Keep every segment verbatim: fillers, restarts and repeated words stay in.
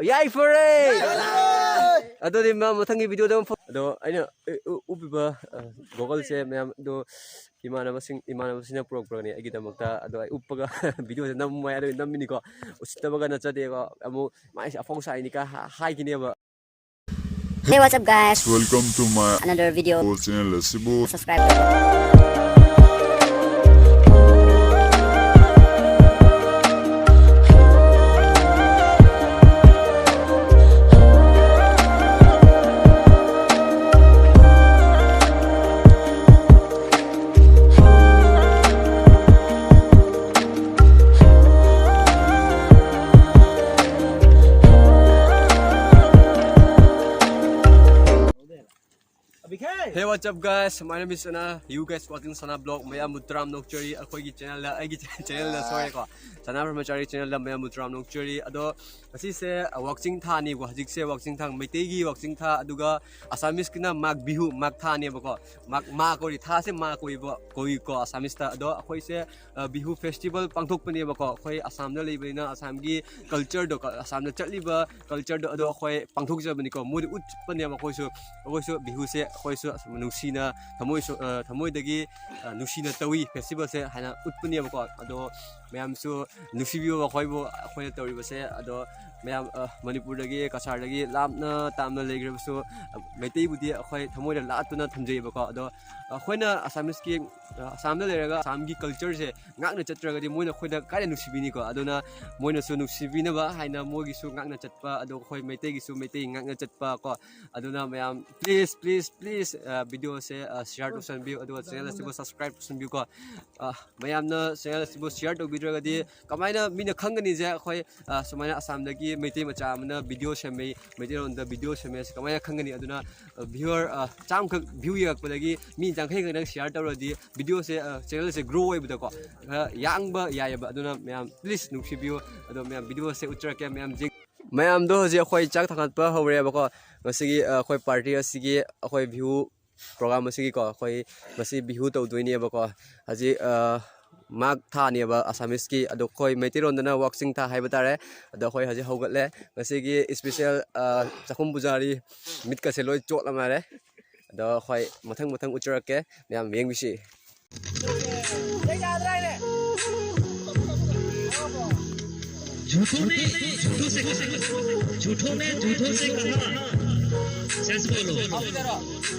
ꯌꯥꯏꯐꯔꯦ! ꯑꯗꯨꯗꯤ ꯃꯌꯥꯝ ꯃꯊꯪꯒꯤ ꯚꯤꯗꯤꯑꯣꯗ ꯑꯃꯨꯛ ꯐ-, ꯑꯗꯣ ꯑꯩꯅ ꯎ-, ꯎ-, ꯎꯞꯄꯤꯕ, ꯑ, ꯒꯣꯒꯜꯁꯦ ꯃꯌꯥꯝ ꯑꯗꯣ ꯏꯃꯥꯟꯅꯕꯁꯤꯡ, ꯏꯃꯥꯟꯅꯕꯁꯤꯡꯅ ꯄꯨꯔꯛꯄꯅꯦ ꯑꯩꯒꯤꯗꯃꯛꯇ꯫ ꯑꯗꯣ ꯑꯩ ꯎꯞꯄꯒ ꯚꯤꯗꯤꯑꯣꯁꯦ ꯅꯝꯃꯣ ꯍꯥꯏ, ꯑꯗꯨ ꯅꯝꯃꯤꯅꯤꯀꯣ꯫ ꯎꯁꯤꯠꯇꯕꯒ ꯅꯠꯆꯗꯦꯀꯣ꯫ ꯑꯃꯨꯛ ꯃꯥꯏꯁꯦ ꯑꯐꯥꯎ ꯁꯥꯏꯅꯤꯀ ꯍꯥ-, ꯍꯥꯏꯈꯤꯅꯦꯕ꯫ Hey, what's up, guys? Welcome to my another video. Channel ꯑꯁꯤꯕꯨ subscribe ꯇꯧꯕꯤꯌꯨ꯫ Hey, what's up, guys? My name is Sana. You guys watching Sana Vlog. ꯃꯌꯥꯝꯕꯨ ꯇꯔꯥꯝꯅ ꯑꯣꯛꯆꯔꯤ ꯑꯩꯈꯣꯏꯒꯤ ꯆꯦꯅꯦꯜꯗ, ꯑꯩꯒꯤ ꯆꯦꯅꯦꯜꯗ, ꯁꯣꯏꯔꯦꯀꯣ, ꯁꯅꯥ ꯕ꯭ꯔꯍꯃꯆꯥꯔꯤ ꯆꯦꯅꯦꯜꯗ ꯃꯌꯥꯝꯕꯨ ꯇꯔꯥꯝꯅ ꯑꯣꯛꯆꯔꯤ꯫ ꯑꯗꯣ ꯉꯁꯤꯁꯦ, ꯑ, ꯋꯥꯛꯆꯤꯡ ꯊꯥꯅꯤꯀꯣ꯫ ꯍꯧꯖꯤꯛꯁꯦ ꯋꯥꯛꯆꯤꯡ ꯊꯥ, ꯃꯩꯇꯩꯒꯤ ꯋꯥꯛꯆꯤꯡ ꯊꯥ, ꯑꯗꯨꯒ ꯑꯁꯥꯃꯤꯁꯀꯤꯅ ꯃꯥꯒ ꯕꯤꯍꯨ, ꯃꯥꯒ ꯊꯥꯅꯦꯕꯀꯣ꯫ ꯃꯥꯒ, ꯃꯥ ꯀꯧꯔꯤ, ꯊꯥꯁꯦ ꯃꯥ ꯀꯧꯏꯕ, ꯀꯧꯏꯀꯣ ꯑꯁꯥꯃꯤꯁꯇ꯫ ꯑꯗꯣ ꯑꯩꯈꯣꯏꯁꯦ, ꯑ, ꯕꯤꯍꯨ ꯐꯦꯁꯇꯤꯚꯦꯜ ꯄꯥꯡꯊꯣꯛꯄꯅꯦꯕꯀꯣ꯫ ꯑꯩꯈꯣꯏ ꯑꯁꯥꯝꯗ ꯂꯩꯕꯅꯤꯅ ꯑꯁꯥꯝꯒꯤ ꯀꯜꯆꯔꯗꯣ, ꯀ-, ꯑꯁꯥꯝꯗ ꯆꯠꯂꯤꯕ ꯀꯜꯆꯔꯗꯣ ꯑꯗꯣ ꯑꯩꯈꯣꯏ ꯄꯥꯡꯊꯣꯛꯆꯕꯅꯤꯀꯣ꯫ ꯃꯣꯏꯗ ꯎꯠꯄꯅꯦꯕ ꯑꯩꯈꯣꯏꯁꯨ꯫ ꯑꯩꯈꯣꯏꯁꯨ ꯕꯤꯍꯨꯁꯦ ꯑꯩꯈꯣꯏꯁꯨ ꯅꯨꯡꯁꯤꯅ ꯊꯃꯣꯏ ꯁꯣ-, ꯑ, ꯊꯃꯣꯏꯗꯒꯤ, ꯑ, ꯅꯨꯡꯁꯤꯅ ꯇꯧꯏ ꯐꯦꯁꯇꯤꯚꯦꯜꯁꯦ ꯍꯥꯏꯅ ꯎꯠꯄꯅꯦꯕꯀꯣ꯫ ꯑꯗꯣ ꯃꯌꯥꯝꯁꯨ ꯅꯨꯡꯁꯤꯕꯤꯌꯨ ꯑꯩꯈꯣꯏꯕꯨ, ꯑꯩꯈꯣꯏꯅ ꯇꯧꯔꯤꯕꯁꯦ꯫ ꯑꯗꯣ ꯃꯌꯥꯝ, ꯑ, ꯃꯅꯤꯄꯨꯔꯗꯒꯤ, ꯀꯁꯥꯔꯗꯒꯤ ꯂꯥꯞꯅ ꯇꯥꯝꯅ ꯂꯩꯈ꯭ꯔꯕꯁꯨ, ꯑ, ꯃꯩꯇꯩꯕꯨꯗꯤ ꯑꯩꯈꯣꯏ ꯊꯃꯣꯏꯗ ꯂꯥꯠꯇꯨꯅ ꯊꯝꯖꯩꯑꯕꯀꯣ꯫ ꯑꯗꯣ ꯑꯩꯈꯣꯏꯅ ꯑꯁꯥꯃꯤꯁꯀꯤ, ꯑ, ꯑꯁꯥꯝꯗ ꯂꯩꯔꯒ ꯑꯁꯥꯝꯒꯤ ꯀꯜꯆꯔꯁꯦ ꯉꯥꯛꯅ ꯆꯠꯇ꯭ꯔꯒꯗꯤ ꯃꯣꯏꯅ ꯑꯩꯈꯣꯏꯗ ꯀꯥꯏꯗ ꯅꯨꯡꯁꯤꯕꯤꯅꯤꯀꯣ? ꯑꯗꯨꯅ ꯃꯣꯏꯅꯁꯨ ꯅꯨꯡꯁꯤꯕꯤꯅꯕ ꯍꯥꯏꯅ ꯃꯣꯏꯒꯤꯁꯨ ꯉꯥꯛꯅ ꯆꯠꯄ, ꯑꯗꯣ ꯑꯩꯈꯣꯏ ꯃꯩꯇꯩꯒꯤꯁꯨ ꯃꯩꯇꯩ ꯉꯥꯛꯅ ꯆꯠꯄ ꯀꯣ꯫ ꯑꯗꯨꯅ ꯃꯌꯥꯝ, please, please, please, ꯑ, ꯚꯤꯗꯤꯑꯣꯁꯦ, ꯑ, share ꯇꯧꯁꯟꯕꯤꯌꯨ, ꯑꯗꯨꯒ ꯆꯦꯅꯦꯜ ꯑꯁꯤꯕꯨ subscribe ꯇꯧꯁꯟꯕꯤꯌꯨꯀꯣ꯫ ꯑ, ꯃꯌꯥꯝꯅ ꯆꯦꯅꯦꯜ ꯑꯁꯤꯕꯨ share ꯇꯧꯕꯤꯗ꯭ꯔꯒꯗꯤ ꯀꯃꯥꯏꯅ ꯃꯤꯅ ꯈꯪꯒꯅꯤꯁꯦ? ꯑꯩꯈꯣꯏ, ꯑ, ꯁꯨꯃꯥꯏꯅ ꯑꯁꯥꯝꯗꯒꯤ ꯃꯩꯇꯩ ꯃꯆꯥ ꯑꯃꯅ ꯚꯤꯗꯤꯑꯣ ꯁꯦꯝꯃꯤ, ꯃꯩꯇꯩꯂꯣꯟꯗ ꯚꯤꯗꯤꯑꯣ ꯁꯦꯝꯃꯦ, ꯁꯤ ꯀꯃꯥꯏꯅ ꯈꯪꯒꯅꯤ? ꯑꯗꯨꯅ, ꯑ, viewer, ꯑ, ꯆꯥꯝꯈꯛ view ꯌꯦꯡꯉꯛꯄꯗꯒꯤ ꯃꯤ ꯌꯥꯡꯈꯩ ꯈꯛꯇꯪ share ꯇꯧꯔꯗꯤ ꯚꯤꯗꯤꯑꯣꯁꯦ, ꯑ, ꯆꯦꯅꯦꯜꯁꯦ grow ꯑꯣꯏꯕꯗꯀꯣ, ꯈꯔ ꯌꯥꯡꯕ ꯌꯥꯏꯑꯕ꯫ ꯑꯗꯨꯅ ꯃꯌꯥꯝ please ꯅꯨꯡꯁꯤꯕꯤꯌꯨ꯫ ꯑꯗꯣ ꯃꯌꯥꯝ ꯚꯤꯗꯤꯑꯣꯁꯦ ꯎꯠꯆꯔꯛꯀꯦ꯫ ꯃꯌꯥꯝ ꯌꯦꯡ-, ꯃꯌꯥꯝꯗꯣ ꯍꯧꯖꯤꯛ ꯑꯩꯈꯣꯏ ꯆꯥꯛ ꯊꯥꯡꯒꯠꯄ ꯍꯧꯔꯦꯕꯀꯣ꯫ ꯉꯁꯤꯒꯤ, ꯑ, ꯑꯩꯈꯣꯏ ꯄꯥꯔꯇꯤ ꯑꯁꯤꯒꯤ ꯑꯩꯈꯣꯏ ꯚꯤꯍꯨ ꯄ꯭ꯔꯣꯒ꯭ꯔꯥꯝ ꯑꯁꯤꯒꯤꯀꯣ, ꯑꯩꯈꯣꯏ ꯉꯁꯤ ꯚꯤꯍꯨ ꯇꯧꯗꯣꯏꯅꯦꯕꯀꯣ꯫ ꯍꯧꯖꯤꯛ, ꯑ, ꯃꯥꯛ ꯊꯥꯅꯦꯕ ꯑꯁꯥꯃꯤꯁꯀꯤ꯫ ꯑꯗꯣ ꯑꯩꯈꯣꯏ ꯃꯩꯇꯩꯔꯣꯟꯗꯅ ꯋꯥꯛꯆꯤꯡ ꯊꯥ ꯍꯥꯏꯕ ꯇꯥꯔꯦ꯫ ꯑꯗꯣ ꯑꯩꯈꯣꯏ ꯍꯧꯖꯤꯛ ꯍꯧꯒꯠꯂꯦ꯫ ꯉꯁꯤꯒꯤ ꯏꯁꯄꯤꯁꯦꯜ, ꯑ, ꯆꯥꯛꯈꯨꯝ ꯄꯨꯖꯥꯔꯤ꯫ ꯃꯤꯠꯀꯁꯦ ꯂꯣꯏ ꯆꯣꯠꯂ ꯃꯥꯜꯂꯦ꯫ ꯑꯗꯣ ꯑꯩꯈꯣꯏ ꯃꯊꯪ ꯃꯊꯪ ꯎꯠꯆꯔꯛꯀꯦ, ꯃꯌꯥꯝ ꯌꯦꯡꯕꯤꯁꯤ꯫ झूठों ने झूठों से झूठों ने झूठों से कहा, सच बोलो।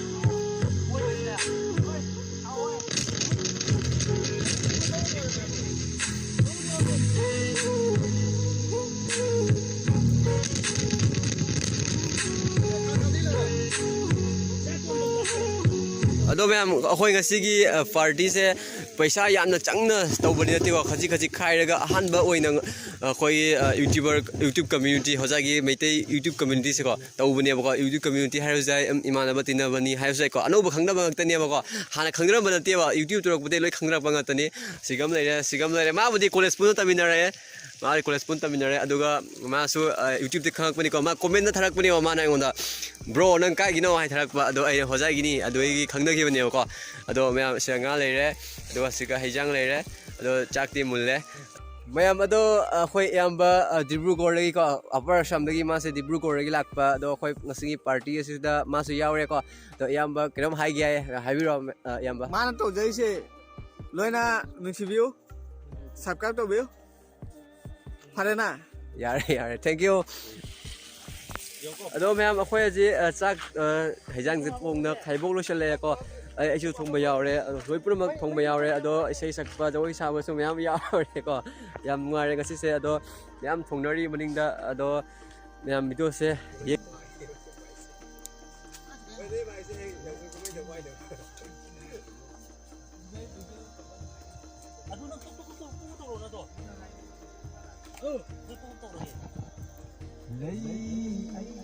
ꯑꯗꯣ ꯃꯌꯥꯝ, ꯑꯩꯈꯣꯏ ꯉꯁꯤꯒꯤ, ꯑ, ꯄꯥꯔꯇꯤꯁꯦ ꯄꯩꯁꯥ ꯌꯥꯝꯅ ꯆꯪꯅ ꯇꯧꯕꯗꯤ ꯅꯠꯇꯦꯀꯣ, ꯈꯖꯤꯛ ꯈꯖꯤꯛ ꯈꯥꯏꯔꯒ ꯑꯍꯥꯟꯕ ꯑꯣꯏꯅ ꯑꯩꯈꯣꯏꯒꯤ, ꯑ, ꯌꯨꯇ꯭ꯌꯨꯕꯔ, ꯌꯨꯇ꯭ꯌꯨꯕ ꯀꯝꯃ꯭ꯌꯨꯅꯤꯇꯤ, ꯍꯧꯖꯤꯛꯀꯤ ꯃꯩꯇꯩ ꯌꯨꯇ꯭ꯌꯨꯕ ꯀꯝꯃ꯭ꯌꯨꯅꯤꯇꯤꯁꯦꯀꯣ ꯇꯧꯕꯅꯦꯕꯀꯣ꯫ ꯌꯨꯇ꯭ꯌꯨꯕ ꯀꯝꯃ꯭ꯌꯨꯅꯤꯇꯤ ꯍꯥꯏꯔꯁꯨ ꯌꯥꯏ, ꯏꯝ-, ꯏꯃꯥꯟꯅꯕ ꯇꯤꯟꯅꯕꯅꯤ ꯍꯥꯏꯔꯁꯨ ꯌꯥꯏꯀꯣ꯫ ꯑꯅꯧꯕ ꯈꯪꯅꯕ ꯉꯥꯛꯇꯅꯦꯕꯀꯣ, ꯍꯥꯟꯅ ꯈꯪꯅꯔꯝꯕ ꯅꯠꯇꯦꯕ, ꯌꯨꯇ꯭ꯌꯨꯕ ꯇꯧꯔꯛꯄꯗꯒꯤ ꯂꯣꯏ ꯈꯪꯅꯔꯛꯄ ꯉꯥꯛꯇꯅꯤ꯫ ꯁꯤꯒꯝ ꯂꯩꯔꯦ, ꯁꯤꯒꯝ ꯂꯩꯔꯦ꯫ ꯃꯥꯕꯨꯗꯤ ꯀꯣꯂꯦꯖ ꯄꯨꯟꯅ ꯇꯝꯃꯤꯟꯅꯔꯛꯑꯦ, ꯃꯥꯗꯤ ꯀꯣꯂꯦꯖ ꯄꯨꯟꯅ ꯇꯝꯃꯤꯟꯅꯔꯦ꯫ ꯑꯗꯨꯒ ꯃꯥꯁꯨ, ꯑ, ꯌꯨꯇ꯭ꯌꯨꯕꯇ ꯈꯪꯉꯛꯄꯅꯤꯀꯣ, ꯃꯥ ꯀꯣꯃꯦꯟꯗ ꯊꯥꯔꯛꯄꯅꯦꯕ ꯃꯥꯅ ꯑꯩꯉꯣꯟꯗ, "ꯕ꯭ꯔꯣ, ꯅꯪ ꯀꯥꯏꯒꯤꯅꯣ?" ꯍꯥꯏ ꯊꯥꯔꯛꯄ꯫ ꯑꯗꯣ ꯑꯩꯅ ꯍꯣꯖꯥꯏꯒꯤꯅꯤ, ꯑꯗꯨꯗꯒꯤ ꯈꯪꯅꯈꯤꯕꯅꯦꯕꯀꯣ꯫ ꯑꯗꯣ ꯃꯌꯥꯝ ꯁꯤꯗ ꯉꯥ ꯂꯩꯔꯦ, ꯑꯗꯨꯒ ꯁꯤꯒ ꯍꯩꯖꯥꯡ ꯂꯩꯔꯦ, ꯑꯗꯣ ꯆꯥꯛꯇꯤ ꯃꯨꯜꯂꯦ꯫ ꯃꯌꯥꯝ ꯑꯗꯣ ꯑꯩꯈꯣꯏ ꯏꯌꯥꯝꯕ, ꯑ, ꯗꯤꯕ꯭ꯔꯨꯒꯔꯗꯒꯤꯀꯣ, ꯑꯄꯔ ꯑꯁꯥꯝꯗꯒꯤ ꯃꯥꯁꯦ ꯗꯤꯕ꯭ꯔꯨꯒꯔꯗꯒꯤ ꯂꯥꯛꯄ꯫ ꯑꯗꯣ ꯑꯩꯈꯣꯏ ꯉꯁꯤꯒꯤ ꯄꯥꯔꯇꯤ ꯑꯁꯤꯗ ꯃꯥꯁꯨ ꯌꯥꯎꯔꯦꯀꯣ꯫ ꯑꯗꯣ ꯏꯌꯥꯝꯕ ꯀꯩꯅꯣꯝ ꯍꯥꯏꯒꯦ ꯍꯥꯏ, ꯍꯥꯏꯕꯤꯔꯣ, ꯑ, ꯏꯌꯥꯝꯕ꯫ ꯃꯥꯅ ꯇꯧꯖꯔꯤꯁꯦ ꯂꯣꯏꯅ ꯅꯨꯡꯁꯤꯕꯤꯌꯨ, subscribe ꯇꯧꯕꯤꯌꯨ꯫ ꯐꯔꯦꯅ? ꯌꯥꯔꯦ, ꯌꯥꯔꯦ, thank you꯫ ꯑꯗꯣ ꯃꯌꯥꯝ, ꯑꯩꯈꯣꯏ ꯍꯧꯖꯤꯛ, ꯑ, ꯆꯥꯛ, ꯑ, ꯍꯩꯖꯥꯡꯁꯦ ꯊꯣꯡꯅ ꯈꯥꯏꯕꯣꯛ ꯂꯣꯏꯁꯤꯜꯂꯛꯑꯦꯀꯣ꯫ ꯑꯩ, ꯑꯩꯁꯨ ꯊꯣꯡꯕ ꯌꯥꯎꯔꯦ, ꯑꯗꯣ ꯂꯣꯏ ꯄꯨꯝꯅꯃꯛ ꯊꯣꯡꯕ ꯌꯥꯎꯔꯦ꯫ ꯑꯗꯣ ꯏꯁꯩ ꯁꯛꯄ, ꯖꯒꯣꯏ ꯁꯥꯕꯁꯨ ꯃꯌꯥꯝ ꯌꯥꯎꯔꯦꯀꯣ꯫ ꯌꯥꯝ ꯅꯨꯡꯉꯥꯏꯔꯦ ꯉꯁꯤꯁꯦ꯫ ꯑꯗꯣ ꯃꯌꯥꯝ ꯊꯣꯡꯅꯔꯤ ꯃꯅꯤꯡꯗ꯫ ꯑꯗꯣ ꯃꯌꯥꯝ ꯚꯤꯗꯤꯑꯣꯁꯦ ꯌꯦꯡ-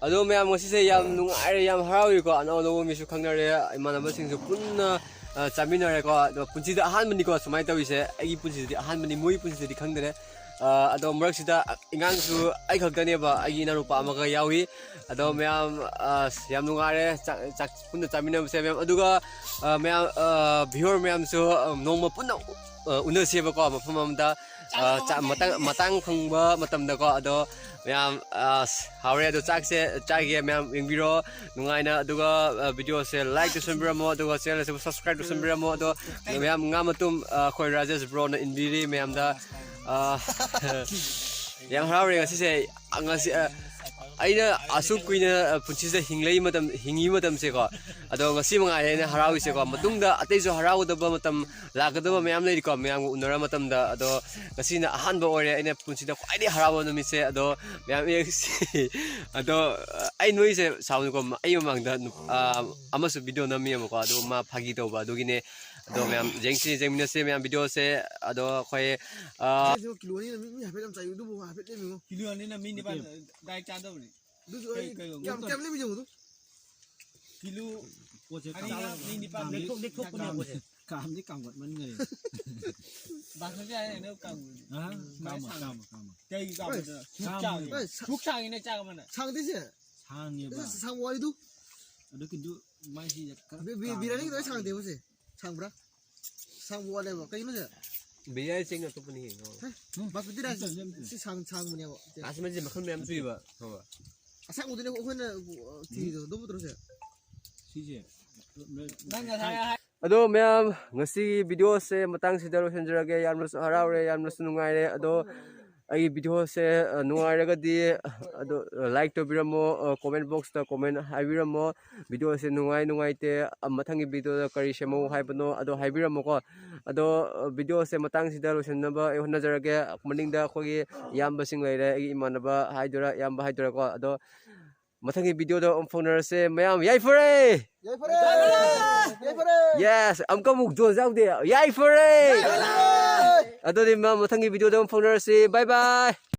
ꯑꯗꯣ ꯃꯌꯥꯝ, ꯉꯁꯤꯁꯦ ꯌꯥꯝ ꯅꯨꯡꯉꯥꯏꯔꯦ, ꯌꯥꯝ ꯍꯔꯥꯎꯏꯀꯣ, ꯑꯅꯧ ꯑꯅꯧꯕ ꯃꯤꯁꯨ ꯈꯪꯅꯔꯦ, ꯏꯃꯥꯟꯅꯕꯁꯤꯡꯁꯨ ꯄꯨꯟꯅ, ꯑ, ꯆꯥꯃꯤꯟꯅꯔꯦꯀꯣ꯫ ꯑꯗꯣ ꯄꯨꯟꯁꯤꯗ ꯑꯍꯥꯟꯕꯅꯤꯀꯣ ꯁꯨꯃꯥꯏꯅ ꯇꯧꯔꯤꯁꯦ, ꯑꯩꯒꯤ ꯄꯨꯟꯁꯤꯗꯗꯤ ꯑꯍꯥꯟꯕꯅꯤ, ꯃꯣꯏꯒꯤ ꯄꯨꯟꯁꯤꯗꯗꯤ ꯈꯪꯗꯔꯦ꯫ ꯑ, ꯑꯗꯣ ꯃꯔꯛꯁꯤꯗ ꯏꯉꯥꯡꯁꯨ ꯑꯩ ꯈꯛꯇꯅꯦꯕ, ꯑꯩꯒꯤ ꯏꯅꯥꯎꯅꯨꯄꯥ ꯑꯃꯒ ꯌꯥꯎꯏ꯫ ꯑꯗꯣ ꯃꯌꯥꯝ, ꯑ, ꯌꯥꯝ ꯅꯨꯡꯉꯥꯏꯔꯦ ꯆꯥꯛ, ꯆꯥꯛ ꯄꯨꯟꯅ ꯆꯥꯃꯤꯟꯅꯕꯁꯦ ꯃꯌꯥꯝ꯫ ꯑꯗꯨꯒ, ꯑ, ꯃꯌꯥꯝ, ꯑ, viewer ꯃꯌꯥꯝꯁꯨ, ꯑ, ꯅꯣꯡꯃ ꯄꯨꯟꯅ ꯑ, ꯎꯅꯁꯦꯕꯀꯣ, ꯃꯐꯝ ꯑꯃꯗ, ꯑ, ꯆꯥ-, ꯃꯇꯥꯡ, ꯃꯇꯥꯡ ꯐꯪꯕ ꯃꯇꯝꯗꯀꯣ꯫ ꯑꯗꯣ ꯃꯌꯥꯝ, ꯑ, ꯍꯥꯎꯔꯦ꯫ ꯑꯗꯣ ꯆꯥꯛꯁꯦ ꯆꯥꯒꯦ, ꯃꯌꯥꯝ ꯌꯦꯡꯕꯤꯔꯣ ꯅꯨꯡꯉꯥꯏꯅ꯫ ꯑꯗꯨꯒ, ꯑ, video ꯁꯦ like ꯇꯧꯁꯟꯕꯤꯔꯝꯃꯣ, ꯑꯗꯨꯒ channel ꯁꯤꯕꯨ subscribe ꯇꯧꯁꯟꯕꯤꯔꯝꯃꯣ꯫ ꯑꯗꯣ ꯃꯌꯥꯝ ꯉꯥ ꯃꯇꯨꯝ, ꯑ, ꯑꯩꯈꯣꯏ ꯔꯥꯖꯦꯁ bro ꯅ ꯏꯟꯕꯤꯔꯤ ꯃꯌꯥꯝꯗ꯫ ꯑ, ꯌꯥꯝ ꯍꯔꯥꯎꯔꯦ ꯉꯁꯤꯁꯦ꯫ ꯑ, ꯉꯁꯤ, ꯑ, ꯑꯩꯅ ꯑꯁꯨꯛ ꯀꯨꯏꯅ, ꯑ, ꯄꯨꯟꯁꯤꯁꯤꯗ ꯍꯤꯡꯂꯛꯏ ꯃꯇꯝ, ꯍꯤꯡꯉꯤ ꯃꯇꯝꯁꯦꯀꯣ, ꯑꯗꯣ ꯉꯁꯤ ꯃꯉꯥꯏꯔꯦ ꯑꯩꯅ ꯍꯔꯥꯎꯔꯤꯁꯦꯀꯣ꯫ ꯃꯇꯨꯡꯗ ꯑꯇꯩꯁꯨ ꯍꯔꯥꯎꯒꯗꯕ ꯃꯇꯝ ꯂꯥꯛꯀꯗꯕ ꯃꯌꯥꯝ ꯂꯩꯔꯤꯀꯣ, ꯃꯌꯥꯝꯒ ꯎꯅꯔ ꯃꯇꯝꯗ꯫ ꯑꯗꯣ ꯉꯁꯤꯅ ꯑꯍꯥꯟꯕ ꯑꯣꯏꯔꯦ ꯑꯩꯅ ꯄꯨꯟꯁꯤꯗ ꯈ꯭ꯋꯥꯏꯗꯒꯤ ꯍꯔꯥꯎꯕ ꯅꯨꯃꯤꯠꯁꯦ꯫ ꯑꯗꯣ ꯃꯌꯥꯝ ꯌꯦꯡꯁꯤ꯫ ꯑꯗꯣ ꯑꯩ ꯅꯣꯏꯁꯦ ꯁꯥꯎꯅꯨꯀꯣ, ꯑꯩ ꯃꯃꯥꯡꯗ ꯅꯨ-, ꯑ, ꯑꯃꯁꯨ video ꯅꯝꯃꯤꯑꯕꯀꯣ, ꯑꯗꯨ ꯃꯥ ꯐꯥꯒꯤ ꯇꯧꯕ ꯑꯗꯨꯒꯤꯅꯦ꯫ ꯑꯗꯣ ꯃꯌꯥꯝ ꯌꯦꯡꯁꯤ, ꯌꯦꯡꯃꯤꯟꯅꯁꯦ ꯃꯌꯥꯝ video ꯁꯦ꯫ ꯑꯗꯣ ꯑꯩꯈꯣꯏ, ꯑ, ꯁꯤꯁꯨ ꯀꯤꯂꯣ ꯑꯅꯤꯅ ꯃꯤ, ꯃꯤ ꯍꯥꯏꯐꯦꯠ ꯌꯥꯝ ꯆꯥꯏ, ꯑꯗꯨꯕꯨ ꯍꯥꯏꯐꯦꯠ ꯂꯦꯝꯃꯤꯉꯣ꯫ ꯀꯤꯂꯣ ꯑꯅꯤꯅ ꯃꯤ ꯅꯤꯄꯥꯟ ꯗꯥꯏꯔꯦꯛ ꯆꯥꯗꯧꯕꯅꯤ꯫ ꯑꯗꯨꯁꯨ ꯑꯩ ꯀꯩ, ꯀꯩ, ꯀꯌꯥꯝ, ꯀꯩ, ꯀꯌꯥꯝ ꯂꯦꯝꯃꯤ ꯌꯦꯡꯉꯨꯗꯣ꯫ ꯀꯤꯂꯣ ꯄꯣꯠꯁꯦ ꯑꯅꯤꯅ ꯀꯥꯝ-, ꯃꯤ ꯅꯤꯄꯥꯟ ꯀꯥꯝ-, ꯂꯦꯛꯊꯣꯛ-, ꯂꯦꯛꯊꯣꯛꯄꯅꯦ ꯀꯥꯝ-, ꯄꯣꯠꯁꯦ꯫ ꯀꯥꯝꯗꯤ ꯀꯥꯝꯒꯠꯃꯟꯈꯔꯦ꯫ ꯕꯥꯁꯃꯇꯤ ꯍꯥꯏꯅ ꯑꯩꯅ ꯀꯥꯝꯒꯅꯤ꯫ ꯑ? ꯎꯝ, ꯀꯥꯝꯃꯣ, ꯁꯥꯡ-, ꯀꯥꯝꯃꯣ, ꯀꯥꯝꯃꯣ꯫ ꯀꯩꯒꯤ ꯀꯥꯝꯕꯗ? ꯀꯥꯝꯃꯣ꯫ ꯁꯨꯛ ꯁꯥꯡꯉꯤ꯫ ꯑꯦ, ꯁꯥ-, ꯁꯨꯛ ꯁꯥꯡꯉꯤꯅꯦ ꯆꯥꯛ ꯑꯃꯅ꯫ ꯁꯥꯡꯗꯣꯏꯁꯦ? ꯁꯥꯡꯉꯦꯕ꯫ ꯑꯁ, ꯁꯥꯡꯕ ꯋꯥꯔꯤꯗꯨ꯫ ꯑꯗꯨ ꯀꯤꯟꯇꯨ ꯃꯥꯏꯁꯤ ꯈꯔ ꯕꯤ-, ꯕꯤ-, ꯀꯥꯝꯃꯦ꯫ ꯕꯤꯔꯌꯥꯅꯤꯒꯤꯗꯣ ꯑꯩ ꯁꯥꯡꯗꯦꯕ ꯁꯦ꯫ ꯁꯥꯡꯕ꯭ꯔꯥ? ꯁꯥꯡꯕ ꯋꯥꯠꯂꯦꯕ꯫ ꯀꯩꯒꯤꯅꯣ ꯁꯦ? ꯕꯤꯔꯌꯥꯅꯤ ꯆꯦꯡ ꯑꯇꯣꯞꯄꯅꯤ ꯀꯩꯅꯣ꯫ ꯍꯦ? ꯎꯝ꯫ ꯕꯥꯁꯃꯇꯤ ꯔꯥꯏꯁ ꯅꯠꯇꯦ, ꯅꯠꯇꯦ꯫ ꯁꯤ ꯁꯥꯡ-, ꯁꯥꯡꯕꯅꯦꯕ꯫ ꯕꯥꯁꯃꯇꯤꯁꯦ ꯃꯈꯜ ꯃꯌꯥꯝ ꯊꯣꯛꯏꯕ, ꯈꯪꯉꯕ? ꯑꯁꯥꯡꯕꯗꯨꯅꯦ ꯑꯩꯈꯣꯏꯅ, ꯑ, ꯊꯤꯔꯤꯗꯣ, ꯑꯗꯨꯕꯨ ꯅꯠꯇ꯭ꯔꯣ ꯁꯦ? ꯁꯤꯁꯦ꯫ ꯅꯪ ꯉꯁꯥꯏ ꯍꯥꯏ- ꯑꯗꯣ ꯃꯌꯥꯝ, ꯉꯁꯤꯒꯤ video ꯁꯦ ꯃꯇꯥꯡꯁꯤꯗ ꯂꯣꯏꯁꯤꯟꯖꯔꯒꯦ꯫ ꯌꯥꯝꯅꯁꯨ ꯍꯔꯥꯎꯔꯦ, ꯌꯥꯝꯅꯁꯨ ꯅꯨꯡꯉꯥꯏꯔꯦ꯫ ꯑꯗꯣ ꯑꯩꯒꯤ video ꯁꯦ, ꯑ, ꯅꯨꯡꯉꯥꯏꯔꯒꯗꯤ, ꯑꯗꯣ, ꯑ, like ꯇꯧꯕꯤꯔꯝꯃꯣ, ꯑ, comment box ꯇ comment ꯍꯥꯏꯕꯤꯔꯝꯃꯣ꯫ Video ꯁꯦ ꯅꯨꯡꯉꯥꯏ ꯅꯨꯡꯉꯥꯏꯇꯦ, ꯑ, ꯃꯊꯪꯒꯤ video ꯗ ꯀꯔꯤ ꯁꯦꯝꯃꯧ ꯍꯥꯏꯕꯅꯣ ꯑꯗꯣ ꯍꯥꯏꯕꯤꯔꯝꯃꯣꯀꯣ꯫ ꯑꯗꯣ, ꯑ, video ꯁꯦ ꯃꯇꯥꯡꯁꯤꯗ ꯂꯣꯏꯁꯤꯟꯅꯕ ꯑꯩ ꯍꯣꯠꯅꯖꯔꯒꯦ꯫ ꯃꯅꯤꯡꯗ ꯑꯩꯈꯣꯏꯒꯤ ꯏꯌꯥꯝꯕꯁꯤꯡ ꯂꯩꯔꯦ, ꯑꯩꯒꯤ ꯏꯃꯥꯟꯅꯕ ꯍꯥꯏꯗꯣꯏꯔꯥ, ꯏꯌꯥꯝꯕ ꯍꯥꯏꯗꯣꯏꯔꯥꯀꯣ꯫ ꯑꯗꯣ ꯃꯊꯪꯒꯤ video ꯗ ꯑꯃꯨꯛ ꯐꯥꯎꯅꯔꯁꯦ꯫ ꯃꯌꯥꯝ ꯌꯥꯏꯐꯔꯦ! ꯌꯥꯏꯐꯔꯦ! ꯌꯥꯏꯐꯔꯦ! Yes! ꯑꯃꯨꯛꯀ ꯑꯃꯨꯛ ꯖꯣꯟ ꯌꯥꯎꯗꯦ꯫ ꯌꯥꯏꯐꯔꯦ! ꯌꯥꯏꯐꯔꯦ! ꯑꯗꯨꯗꯤ ꯃ-, ꯃꯊꯪꯒꯤ video ꯗ ꯑꯃꯨꯛ ꯐꯥꯎꯅꯔꯁꯤ꯫ Bye bye!